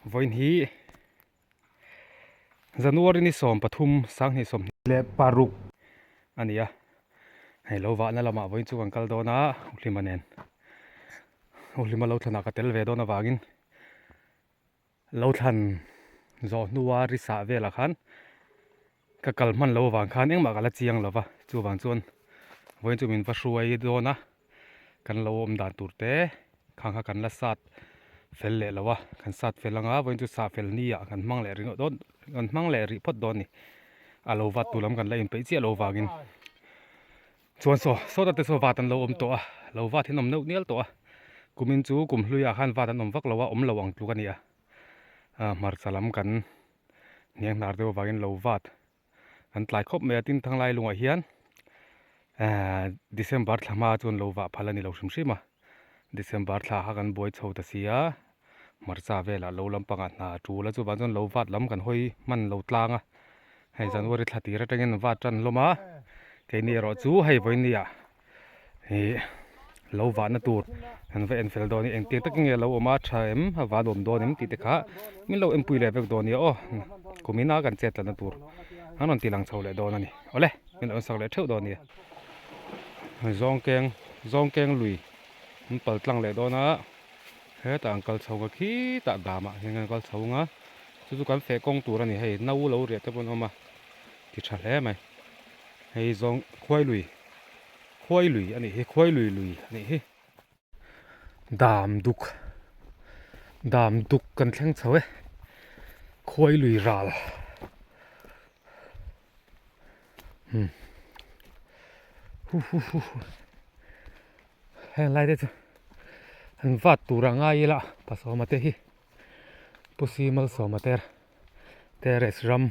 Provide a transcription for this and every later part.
Vawiin hi January ni 13 2026 a ni a, hei lo vahna lamah vawiin chu kan kal dawn a Uhlima nen Uhlima lo thlanah ka tel ve dawn avangin lo thlan zawh hnua ri sah velah khan ka kal hman lo avang khan engmah ka la chiang lo va, chuvang chuan vawiin chu min va hruai dawn a, kan lo awm dan tur te khang kha kan la sat fel leh lo a, kan sat fel anga vawiin chu sah fel ni ah kan hmang leh ringawt dawn kan hmang leh rih phawt dawn a ni, a lo vat tur lam kan la inpeih chiah lo vangin chuan saw sawta te saw vat an lo awm tawh a, lo vat hi an awm neuh nial tawh a, kumin chu kum hluiah khan vat an awm vak lo a, awm lo ang tluk a ni a, hmarcha lam kan. Hniang hnar deuh avangin lo vat an tlai khawp mai a, tin thanglai lungah hian ehh December thla hma chuan lo vah phal a ni lo hrim hrim a, December thla kha kan buai chho ta si a, hmarcha velah lo lampangah hna a tul a, chuvang chuan lo vat lam kan hawi hman lo tlang a, hei January thla tir atangin an vat tan hlawm a, keini erawh chu hei vawinia. Ih lo vahna tur an va en fel dawn a engtiang takin nge a lo awm a tha em a van awm dawn em tih te kha min lo enpui leh vek dawn nia aw kum ina kan chet tlatna tur an rawn ti lang chho leh dawn a ni awle min lo ensak leh theuh dawn nia zawng keng zawng keng lui an pal tlang leh dawn a hetah an kal chho nga khitah damah hian an kal chho nga chu chu kan feh kawng tur a ni hei no lo riah te pawh an awm a ti tha hle mai hei zawng khuai lui. Khuai lui a nih hi, khuai lui lui a nih hi. Dam duk, dam duk kan thleng chho e, khuai lui ral. Hmm. Hu hu hu hu. Heng lai te chu an vat tur a ngai ila pasawma te hi Pusi Malsawma ter terrace ram.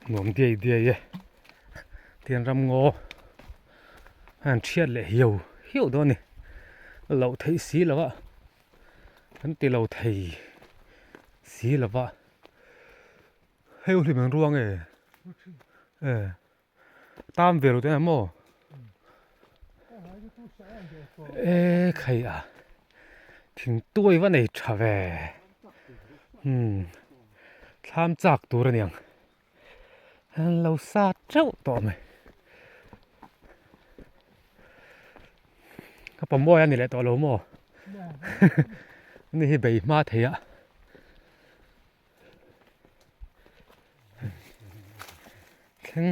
Nuam diai diai e tian ram ngaw a han thiat leh hiau hiau dawn a ni loh theih si lo a kan ti lo thei si lo va hei hlim ang ruang e e. Tam ve lo te maw? E khai a thing tuai va nei tha ve umm thlam chak tur a niang an lo sa teuh tawh mai ka pawmawi a ni leh tawh lo maw ani hi bei hma thei a. Thleng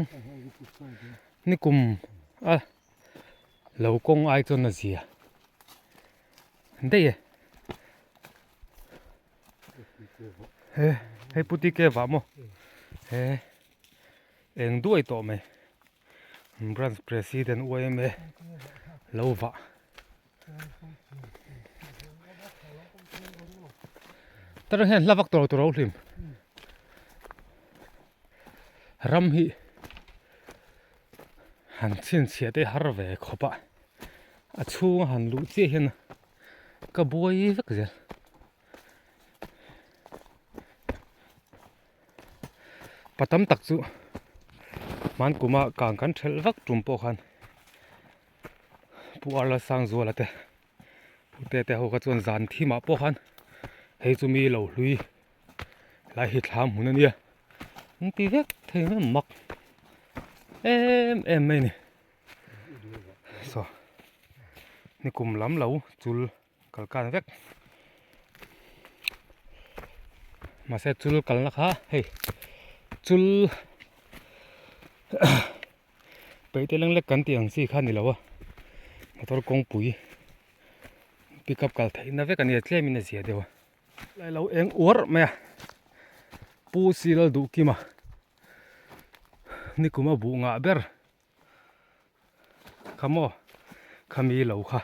nikum a lo kawng ai chuan a zia daih e he hei puti ke vah maw he eng duai tawh mai branch president yma lo vah. Tarang hian hla vak tawh lo tur a lo hlim. Ram hi han chhinchhiah te har ve khawp a, a chhung a han luh chiah hian ka buai vek zel. Pa tam tak chu hmankuma kang kan thelh vak tum pawh khan. Pu Arla Sangzuala te Pu Tete ho kha chuan zan thimah pawh khan hei chu mi lo hlui lai hi thlam hmun a nia an ti vek thei mai mak em em mai a ni saw nikum lam lo chul kal kan vek mahse chul kalna kha hei chul. Peih te leng lek kan tih ang chi kha a ni lo a motor kawngpui pick up kal theihna vek a ni a tlem in a zia deuh a lai lo eng uar mai a pu silal duh kim a nikum a buh ngah ber kha maw khami lo kha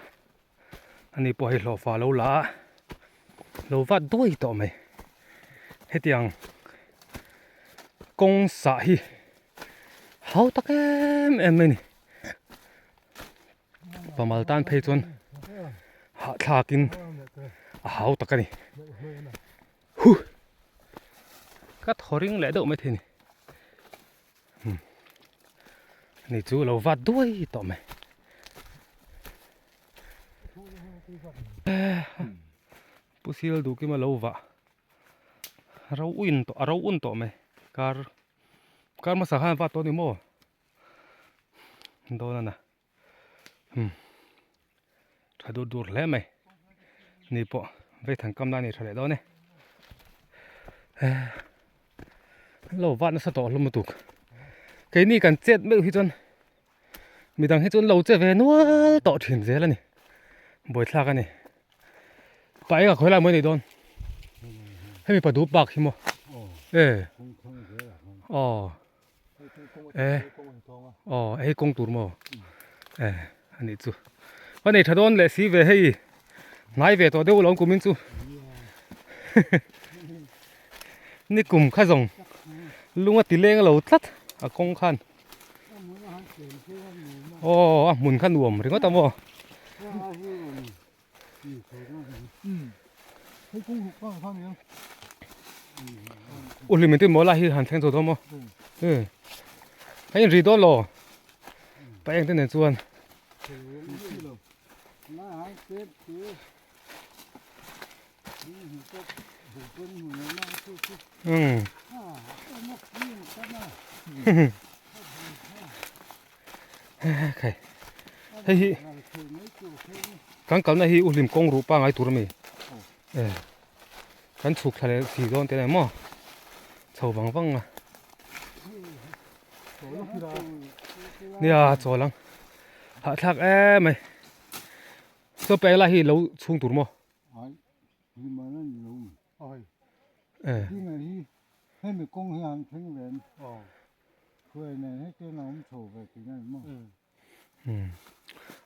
ani pawh hei hlawhfa lo la a lo vat duai tawh mai hetiang kawng sah hi hau tak em em mai a ni pamal tan phei chuan hahthlak in a hau tak a ni huh ka thaw ring leh deuh maithei a ni. Ni chu lo vat duai tawh mai. Pu Sil Duhkima lo vah ro un tawh a ro un tawh mai kar kar hmasa khan a vat tawh a ni maw dawn a na umm tha dur dur hle mai ni pawh vei than kam na a ni tha leh dawn e lo vat nasa tawh hlawm lutuk keini kan chet meuh hi chuan midang hi chu an lo che ve nual tawh thin zel a ni buaithlak a ni pa eng ah khawi lai mawi nei dawn hemi pa dup bak hi maw e aw e aw hei kawng tur maw e a nih chu ka nei tha dawn leh si ve hei hnai ve tawh deuh alawm kumin chu ni kum kha zawng lung a ti leng lo tlat a kawng khan. Aw a hmun kha nuam ringawt a maw. U hlim in maw lai hi han thleng chho dawn maw. Hei in ri dawn lo. Pa eng te nen chuan. Umm. Khai. Hei hi kan kalna hi uhlim kawng ruh pangai tur ami. Eh. Kan chhuk thla leh si dawn te nei maw. Chho vang vang a. Nia chawl ang. Hahthlak em mai. Chaw pek lai hi lo chhung tur maw? Ai, hi man a ni lo mi. Ai, dinga hi hemi kawng hi an thleng ve em? Aw. Khuai nen hetiang a awm chho ve tih na ni maw? Umm,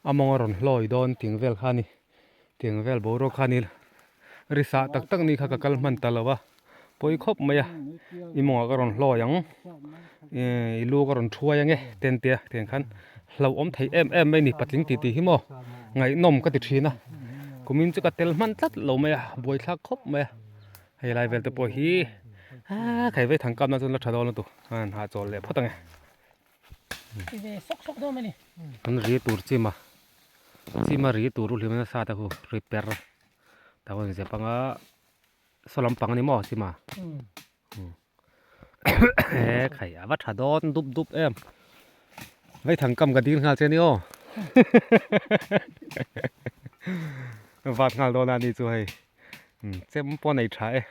a mawng a rawn hlawi dawn ting vel kha a ni, ting vel boruak kha a ni ri sah tak tak ni kha ka kal hman ta lo a, pawi khawp mai a, i mawngah ka rawn hlawi ang, i lu ka rawn thuai ange ten tia tiang khan hlauhawm thei em em mai a ni patling tih tih hi maw ngaihnawm ka ti thin a kumin chu ka tel hman tlat lo mai a buaithlak khawp mai a hei lai vel te pawh hi aaa khai vei thangkap na chuan la tha dawn lutuk an hahchawl leh phawt ange. An ri tur chim a chim a ri tur u hlim nasa te khu ri per ta hun zep anga saw lampang a ni maw chim a. He khai a va tha dawn dup dup em vaithang kam ka dil nghal che ni aw vat nghal dawn a ni chu hei chem pawh a nei tha e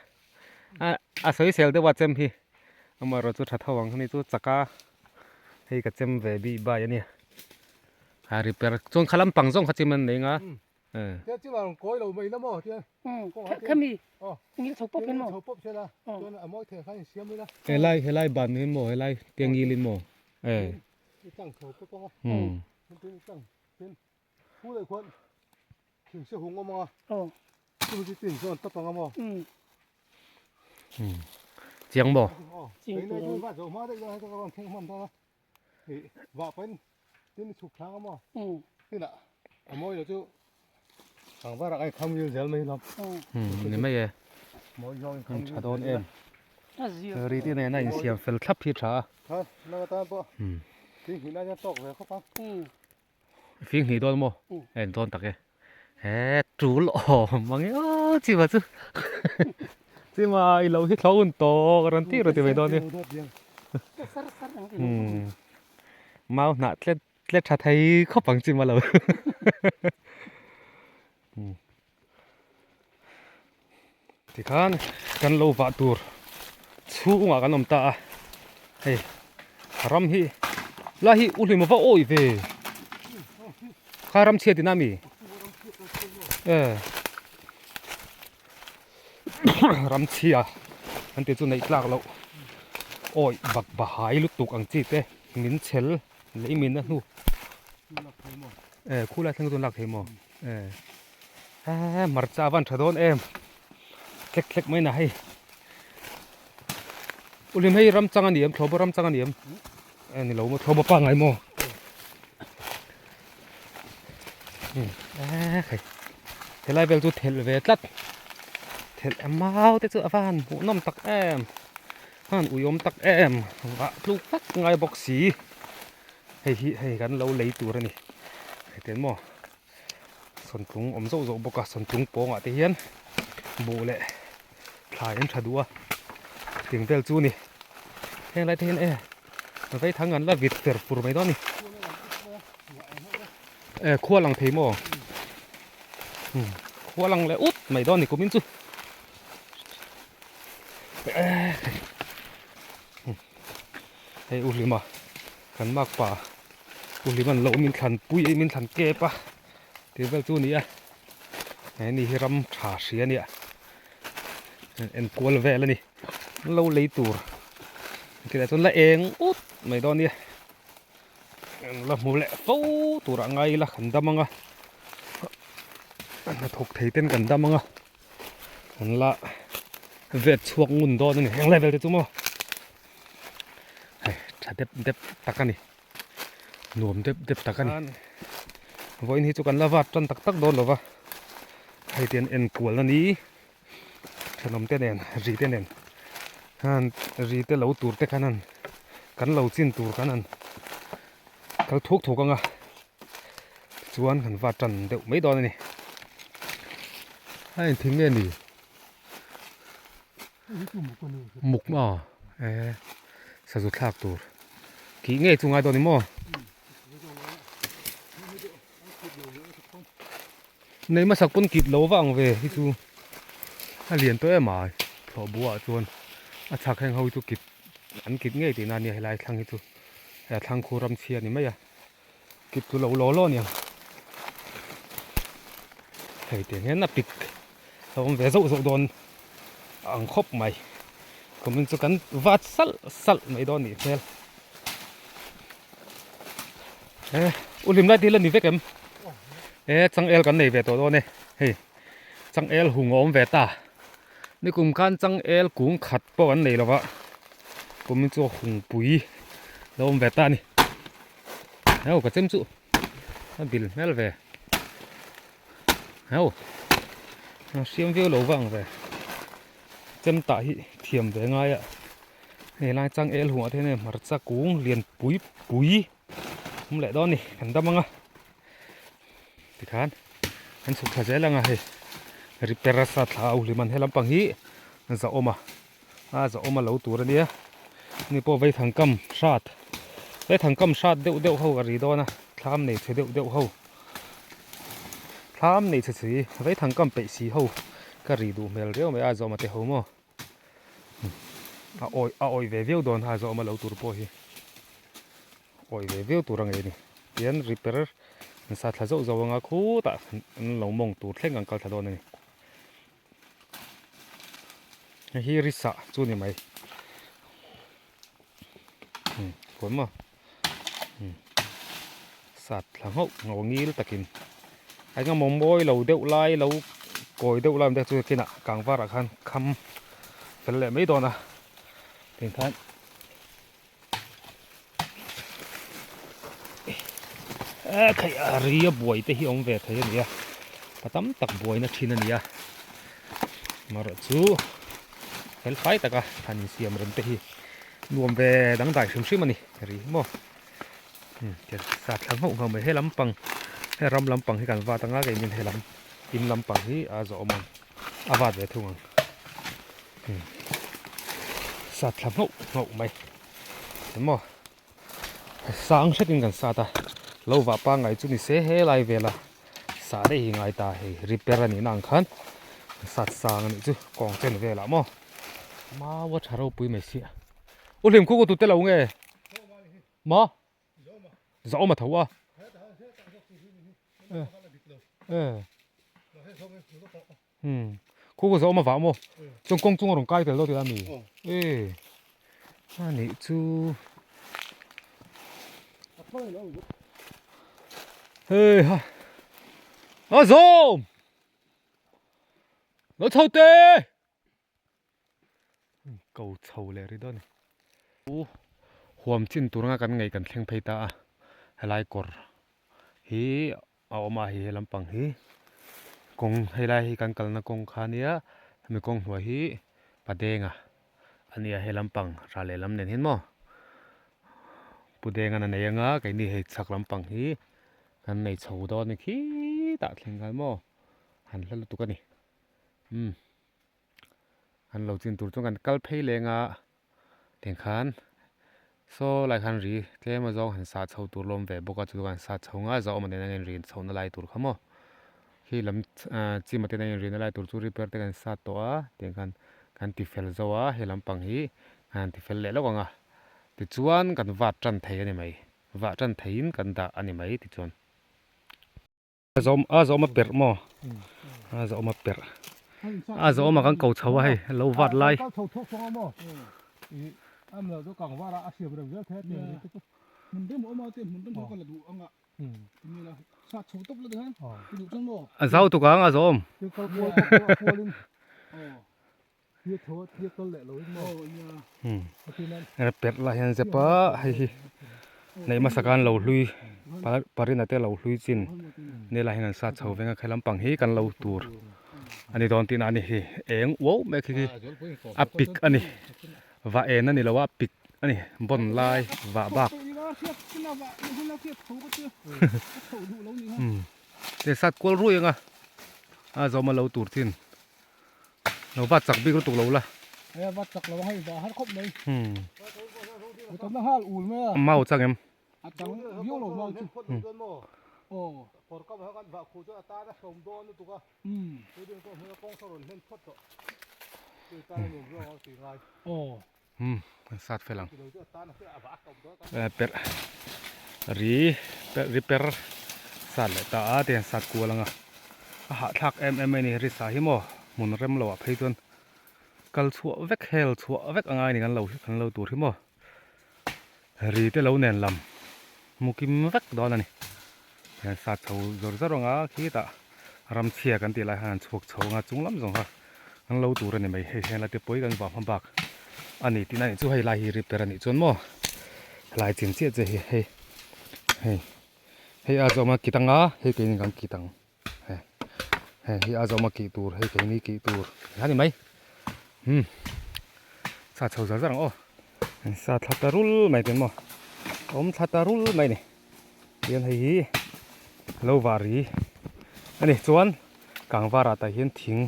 a a sawi sel deuh a chem hi amaherawh chu tha tho ang ani chu chak a hei ka chem ve bih bai a nia a ri per chuan kha lampang zawng kha chem an nei ang a. Tia chi vang kawi lo mai la maw tia. Khami ngil chho pawp hian maw. Chho pawp hian a chuan a mawi thei khan insiam ila. Helai helai ban hi maw helai tia ngil in maw e. I tang chho pawp anga. Tin i tang tin khu leh khuan thing se hung awm anga. Chumi chu tin chuan tap anga maw. Chiang maw. Chiang tur. Hei zo hma daih dawn hei ka rawn thleng hman dawn a. Hei vah pahin tin i chhuk thlang a maw tinah a mawi lo chu tlangval ah khan i kham ngil zel mai hlawm ni mai e mawi zawng in kham tha dawn em ri te nena insiam fel thlap hi tha a ha nang atan pawh thing hnih lai hian tawk ve khawp ang Fing hnih dawn maw? En dawn tak e. He tul awm mang e aw chima chu. Chima i lo hi thlo un tawk a rawn tir a ti mai dawn ni. Mau hnah tlet tlet tha thei khawp ang chima lo. Tikhan kan lo vah tur chhungah kan awm ta a, hei ram hi la hi u hlim va awih ve kha ram chhiat in a mi e ram chhia an tih chu neih tlak loh awih bak bahai lutuk ang chi te min chhel lei min a hnu e khulai thleng chu an lak thei maw e. Eee hmarcha a van tha dawn em tlek tlek mai na hei ulim hei ram chang a ni em thlawhbaw ram chang a ni em e ni lo maw thlawhbaw pangngai maw eee hei helai vel chu thelh ve tlat thelh em mau te chu a van hmuhnawm tak em han uiawm tak em vah tluk vak ngai bawk si hei hi hei kan lo lei tur a ni hetiang maw. Sawntlung awm zauh zauh bawk a, sawntlung pawngah te hian buh leh thlai an tha duh a, ting vel chu a ni. Heng lai te hian e vaithang an la vit fer fur mai dawn a ni. E khua lang thei maw? Khua lang leh ut mai dawn a ni kumin chu. Hei u Hlima kan makpa u Hlima'n lo min thlan pui min thlan kep a tih vel chu a ni a he ni hi ram tha hria a nia enkual vel a ni an lo lei tur tilai chuan la eng ut mai dawn a nia an la hmu leh fo tur ah ngai ila kan dam ang a hnathawk thei ten kan dam ang a. An la vet chhuak ngun dawn a ni heng level te chu maw hei tha dep dep tak a ni nuam dep dep tak a ni vawiin hi chu kan la vat tan tak tak dawn lo va hei te an en kual a ni thenawm te nen ri te nen han ri te lo tur te khan han kan lo chin tur khan han kal thuk thuk ang a. Chuan kan va tan deuh mai dawn a ni. A engthing nge ni? Muk maw? E sazu thlak tur. Kih ngei chu ngai dawn ni maw? Nei hmasak pawn kit lo va ang ve hi chu a lian tawh em a thlawh buah chuan a chhak heng ho hi chu kit an kit ngei tihna a nia helai thlang hi chu he thlang khu ram chhia a ni mai a. Kip chu lo law law aniang hei tiang hian a pik a awm ve zauh zauh dawn a ang khawp mai kumin chu kan vat salh salh mai dawn anih hmel e u hlim lai te hi la ni vek em e changel kan nei ve tawh dawn e hei changel hung a awm ve ta nikum khan changel kung khat pawh kan nei lo va kumin chu hung pui la awm ve ta a ni. Heo ka chem chu a bil hmel ve heo a hriam viau lo vang ve chem tah hi thiam ve ngai a hei lai chang el huah te hian hei hmarcha kung lian pui pui awm leh dawn a ni kan dam ang a tikhan an chhuk thla zel ang a hei repair a sa thla a uhlim an he lampang hi zahawm a. A zahawm a lo tur a nia ni pawh vaithang kam hrat vaithang kam hrat deuh deuh ho a ri dawn a thlam nei chhe deuh deuh ho thlam nei chhe si vaithang kam peih si ho ka ri duh hmel riau mai a zawm a te ho maw a awi a awi ve viau dawn a zawm a lo tur pawh hi awi ve viau tur a ngei a ni tian repair an sa thla zauh zauh anga khutah an lo mawng tur thleng an kal thla dawn a ni. Hei hi risa chu ni mai kawr maw sat thla nghauh nghauh ngil takin a eng emaw mawi lo deuh lai lo kawi deuh lai awm te chu kinah kang varah khan kham fel leh mai dawn a tiang khan. A khaih a ri a buai te hi awm ve thei a ni a pa tam tak buaina thin a ni a amaherawh chu fel fai taka han insiam rem te hi nuam ve dangdai hrim hrim a ni ri hi maw sa thla nghauh nghauh mai he lampang he ram lampang hi kan vat anga kei min he lam in lampang hi a zawh awm ang a vat ve thung ang. Sat thla nghauh nghauh mai emaw sang hretin kan sat a lo vah pangngai chu ni se helai vela sah daih hi ngai ta hei repair a nihna ang khan sat sang a nih chu kawng chen velah maw mau a tha ropui mai sia u hlim khuku tute lo nge maw Zahawm a tho a. Khu khu zahawm a vah maw? Chuan kawng chung a rawn kai tel dawn tih a mi? E a nih chu. Hei ha. A zawm! Lo chho te! Ko chho leh ri dawn a ni. U huam chin tur anga kan ngei kan thleng phei ta a helai kawr hi a awm a hei he lampang hi kawng helai hi kan kalna kawng kha ania hemi kawng hnuai hi Padenga a nia he lampang rah leh lam nen hian maw Pudenga a nei anga keini hei chhak lampang hi kan nei chho dawn a ni khitah. Khitah thleng khan maw han hla lutuk a ni umm an lo chin tur chuan kan kal phei leng a tiang khan saw lai khan ri tlem a zawng han sah chho tur lawm ve bawk a chu chuan sah chho nga zawh awm a nen a in rin chho na lai tur kha maw khi lam ah chim a ten a in rin na lai tur chu repair te kan sat tawh a tiang khan kan ti fel zo a he lampang hi kan han ti fel leh lawk ang a tichuan kan vat tan thei a ni mai vah tan theiin kan dah a ni mai tichuan. A zawm a zawm a perh maw a zawm a perh a zawm a kan ko chho a hei lo vat lai a zau tuk ang a zawm Perh lah hian zep a hei hi neih hmasa khan lo hlui parina te lo hlui chin nel ah hian an sat chho veng a khe lampang hi kan lo tur a ni dawn tihna a ni hi eng uau mek hi a pik a ni vah en a ni lo a pik a ni bawn lai vah bak te sat kual rui ang a a zawm a lo tur chin. Lo vat chak bik lutuk lo la. He vat chak lo hei va har khawp mai. Hmm. Utam na hal ul mai a. Mau chang em. A chang viau lo mau chu. Oh. Kawr ka va kan va khu chu ata na som dawn lutuk a. Hmm. Tu din ko hmun a kawng sa rawn hlen phawt tawh. Tu ta na nuam zawng ti ngai. Oh. Hmm. Kan sat fel ang. Per ri per ri per sat leh ta a tihian sat kual anga a hahthlak em em mai a ni ri sa hi maw hmun rem lo ah phei chuan kal chhuah vek hel chhuah vek a ngai a ni kan lo kan lo tur hi maw ri te lo nen lam hmu kim vek dawn a ni tihian sat chho zawr zawr anga khitah ramchhia kan tih lai khan an chhuak chho anga chung lam zawng kha An lo tur a ni mai hei hian la te pawi kan vah hma bak a ni tihna nih chu hei lai hi repair a nih chuan maw helai chin chiah chiah hi hei hei hei a zawm a kit anga hei keini kan kit ang hei hei hi a zawm a kih tur hei keini kih tur a ni mai umm sa chho zar zar ang aw sa thla ta rul mai ten maw awm thla ta rul mai a ni. Tihian hei hi lo var ri a ni chuan kangvar ah tah hian thing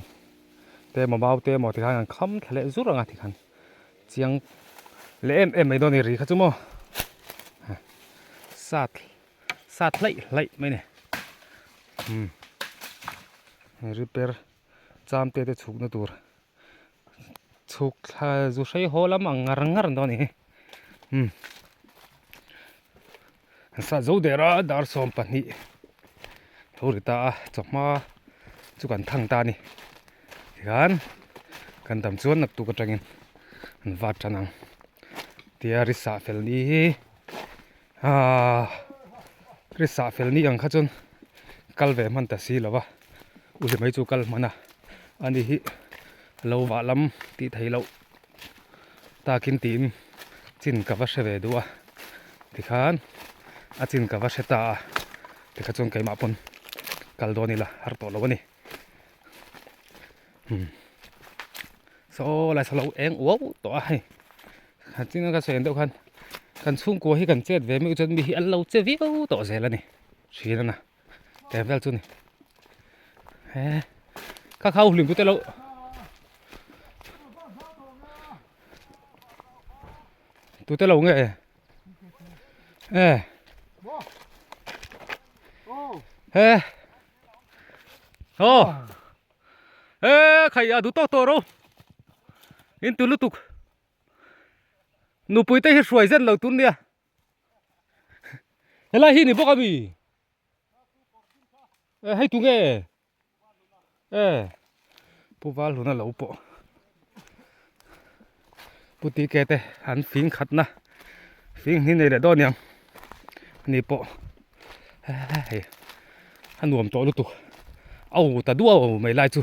te emaw mau te emaw tikhan an kham thla leh zur ang a tikhan chiang leh em em mai dawn a ni ri kha chu maw sat sat hlaih hlaih mai a ni umm repair cham te te chhuk na tur chhuk thla zu hrei haw lam ang ngar ngar dawn a ni umm an sah zo der a dar 12 lo ri ta a chawhma chu kan thang ta a ni tikhan kan dam chuan naktuk atangin an vat tan ang tia ri sah fel ni hi Aaa ri sah fel ni ang kha chuan kal ve hman ta si lo va u hi mai chu kal hman a ani hi lo vah lam tih theih loh takin tiin chin ka va hre ve duh a tikhan a chin ka va hre ta a tikha chuan keimah pawn kal dawn ila har tawh lo a ni umm saw lai saw lo eng uau tawh a hei. A ching a ka sawi ang deuh khan kan chhungkua hi kan chet ve meuh chuan mi hi an lo che viau tawh zel a ni thin a na tel vel chu ni he kha kha hlim tute lo tute lo nge e he oh e khai a du tawk tawh ro in tu lutuk Nupui te hi hruai zen lo tur nia. Helai hi ni bawk ami. E hei tu nge? E Pu Val hluna lo pawh. Pu TK te an fing khatna fing hni nei leh dawn niang. Ani pawh hei a nuam tawh lutuk. Au ta duau mai lai chu.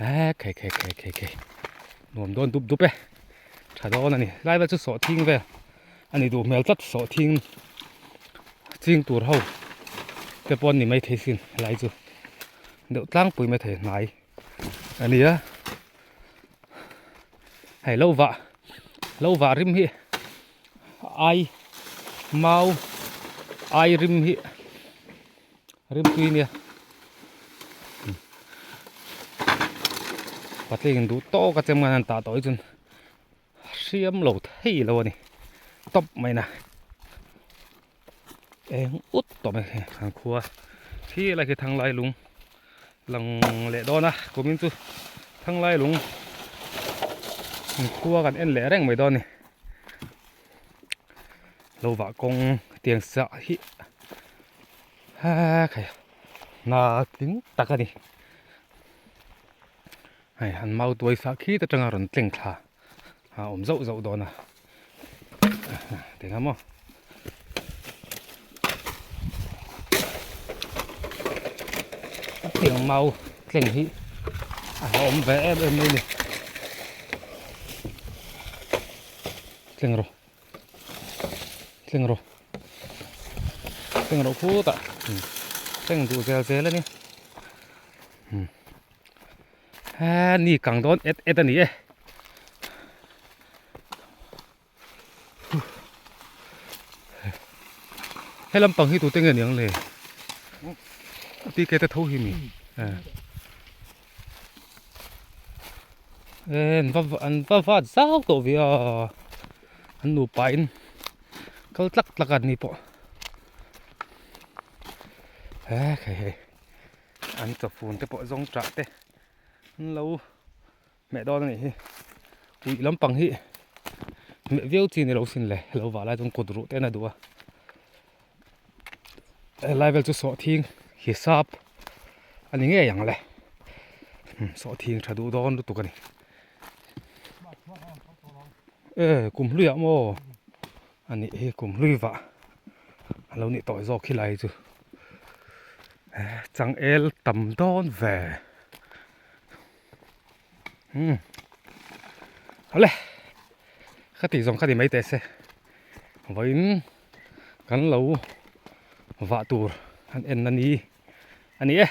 E khei khei khei khei khei nuam dawn dup dup e tha dawn a ni lai vel chu sawh thing vel a ni duh hmel tlat sawh thing ching tur ho te pawh an ni maithei sin helai chu deuh tlangpui maithei hnai a ni a hei lo vah lo vah rim hi ai mau ai rim hi rim tui nia. Patling duh tawk a chem ngan an tah tawh hi chuan hriam lo thei lo a ni tawp mai na eng ut tawh mai hei an khua khi lai khi thanglai lung lang leh dawn a kumin chu thanglai lung khua kan en leh reng mai dawn a ni lo vah kawng tiang sah hi ha khai hna tling tak a ni. Hei an mau tuai sah khit atanga rawn tleng thla a awm zauh zauh dawn a tinga maw tiang mau tleng hi a awm ve em em mai a ni tleng rawh tleng rawh tleng rawh khutah tleng duh zel zel a ni. He ni kang dawn et et a ni e. He lampang hi tute nge niang le? Ti ke te tho hi mi. E an va an va vat zau tawh ve a. An nupa in kal tlak tlak a ni pawh. He hei hei. An chawfun te pawh zawng chah te an lo hmeh dawn a nih hi uih lampang hi hmeh viau chi ni lo sin le lo vah lai chuan kut ruh te an a duh a helai vel chu sawhthing hisap a ni ngei ang le sawhthing tha duh dawn lutuk a ni e kum hluiah maw a nih hi kum hlui vah a lo nih tawh zawk khilai chu changel tam dawn ve umm awle ka tih zawng kha ni mai teh se vawiin kan lo vah tur an en a ni a ni e.